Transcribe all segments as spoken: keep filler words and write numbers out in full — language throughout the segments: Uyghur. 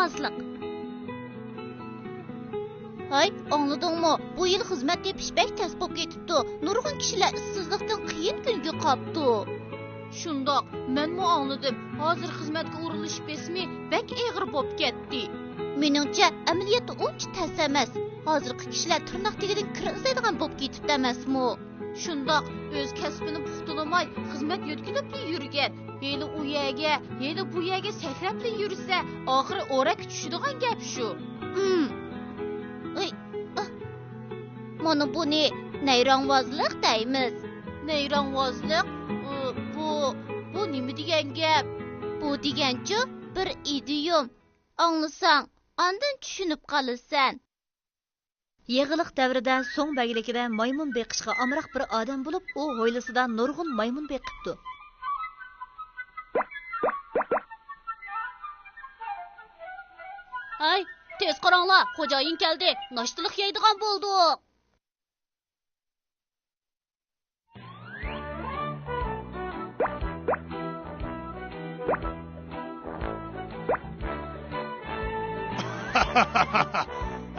نەيرەڭۋازلىق. ھاي، ئاڭلىدىڭمۇ؟ بۇ يىل خىزمەت تېپىش بەك تەس بولۇپ كېتىپتۇ. نۇرغۇن كىشىلەر ئىشسىزلىقتىن قىيىن كۈنگە قاپتۇ. شۇنداق، مەنمۇ ئاڭلىدىم. ھازىر خىزمەتكە ئورۇنلىشىش بېسىمى بەك ئېغىر بولۇپ كەتتى. مېنىڭچە، ئەمەلىيەتتە ئۇنچە تەس ئەمەس. ھازىرقى كىشىلەر تىرناق تېگىدىن كىر ئىزدەيدىغان بولۇپ كېتىپتۇ ئەمەسمۇ؟ شۇنداق، ئۆز كەسپىنى پۇختىلىماي، خىزمەت يۆتكىلىپلا يۈرگەن. ھېلى ئۇ يەرگە، ھېلى بۇ يەرگە سەكرەپلا يۈرسە، ئاخىرى ئورەككە چۈشىدىغان گەپ شۇ. ئىم. ئاي، ئاھ. مانا بۇنى نەيرەڭۋازلىق دەيمىز. نەيرەڭۋازلىق؟ ئۇ، بۇ، بۇ نېمە دېگەن گەپ؟ بۇ دېگەنچۇ، بىر ئىدىيوم. ئاڭلىساڭ، ئاندىن چۈشىنىپ قالىسەن. يېغىلىق دەۋرىدە سۇڭ بەگلىكىدە مايمۇن بېقىشقا ئامراق بىر ئادەم بولۇپ، ئۇ ھويلىسىدا نۇرغۇن مايمۇن بېقىپتۇ. ھەي، تېز قاراڭلار، خوجايىن كەلدى، ناشتىلىق يەيدىغان بولدۇق.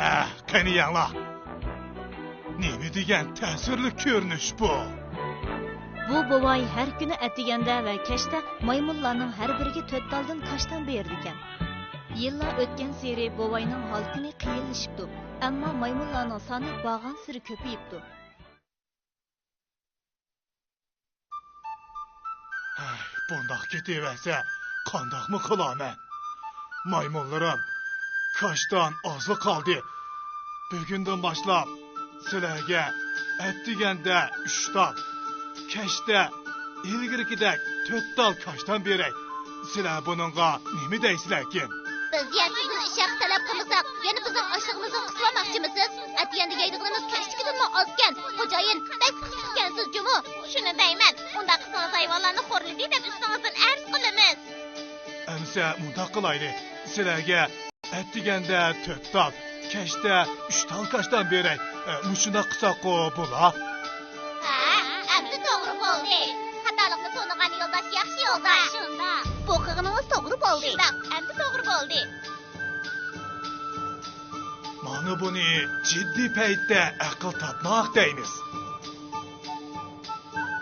ھە، قېنى يەڭلار. نېمە دېگەن تەسىرلىك كۆرۈنۈش بۇ! بۇ بوۋاي ھەر كۈنى ئەتىگەندە ۋە كەچتە مايمۇنلارنىڭ ھەر بىرىگە تۆت تالدىن كاشتان بېرىدىكەن. يىللار ئۆتكەنسېرى بوۋاينىڭ ھال-كۈنى قىيىنلىشىپتۇ، ئەمما مايمۇنلارنىڭ سانى بارغانسېرى كۆپىيىپتۇ. ھەي، بۇنداق كېتىۋەرسە قانداقمۇ قىلارمەن؟ مايمۇنلىرىم، كاشتان ئازلا قالدى. بۈگۈندىن باشلاپ سىلەرگە ئەتىگەندە ئۈچ تال، كەچتە ئىلگىرىكىدەك تۆت تال كاشتان بېرەي. سىلەر بۇنىڭغا نېمە دەيسىلەركىن؟ بىز يەنە سىزدىن ئىش ھەققى تەلەپ قىلمىساق، يەنە بىزنىڭ ئاشلىقىمىزنى قىسىۋالماقچىمىسىز؟ ئەتىگەندە يەيدىغىنىمىز كەچتىكىدىنمۇ ئازكەن. خوجايىن، بەك پىخسىقكەنسىز جۇمۇ. شۇنى دەيمەن، ئۇنداق قىلسىڭىز ھايۋانلارنى خورلىدى دەپ ئۈستىڭىزدىن ئەرز قىلىمىز. ئەمسە مۇنداق قىلايلى، سىلەرگە ئەتىگەندە تۆت تال، كەچتە ئۈچ تال كاشتان بېرەي. ئە، مۇشۇنداق قىلساققۇ بولا؟ ھە، ئەمدى توغرا بولدى. خاتالىقنى تونۇغان يولداش ياخشى يولداش. شۇنداق. بۇ قىلغىنىڭىز توغرا بولدى. شۇنداق، ئەمدى توغرا بولدى. مانا بۇنى جىددىي پەيتتە ئەقىل تاپماق دەيمىز.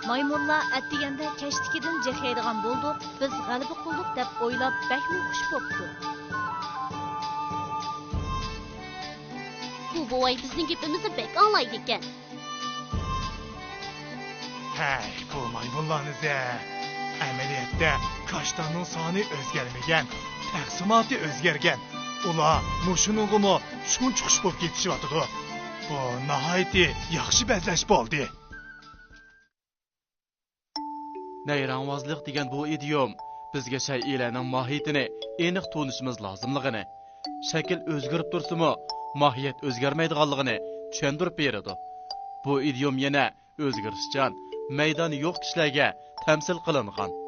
مايمۇنلار ئەتىگەندە كەچتىكىدىن جىق يەيدىغان بولدۇق، بىز غەلىبە قىلدۇق دەپ ئويلاپ بەكمۇ خۇش بوپتۇ. بۇ بوۋاي بىزنىڭ گېپىمىزنى بەك ئاڭلايدىكەن. ھەي، بۇ مايمۇنلارنى-دە! ئەمەلىيەتتە كاشتاننىڭ سانى ئۆزگەرمىگەن، تەقسىماتى ئۆزگەرگەن. ئۇلار مۇشۇنىڭغىمۇ شۇنچە خۇش بولۇپ كېتىشىۋاتىدۇ. بۇ ناھايىتى ياخشى بەزلەش بولدى. نەيرەڭۋازلىق دېگەن بۇ ئىدىيوم بىزگە شەيئىلەرنىڭ ماھىيىتىنى ئېنىق تونۇشىمىز لازىملىقىنى، شەكىل ئۆزگىرىپ تۇرسىمۇ، ماھىيەت ئۆزگەرمەيدىغانلىقىنى چۈشەندۈرۈپ بېرىدۇ. بۇ ئىدىيوم يەنە ئۆزگىرىشچان، مەيدانى يوق كىشىلەرگە تەمسىل قىلىنغان.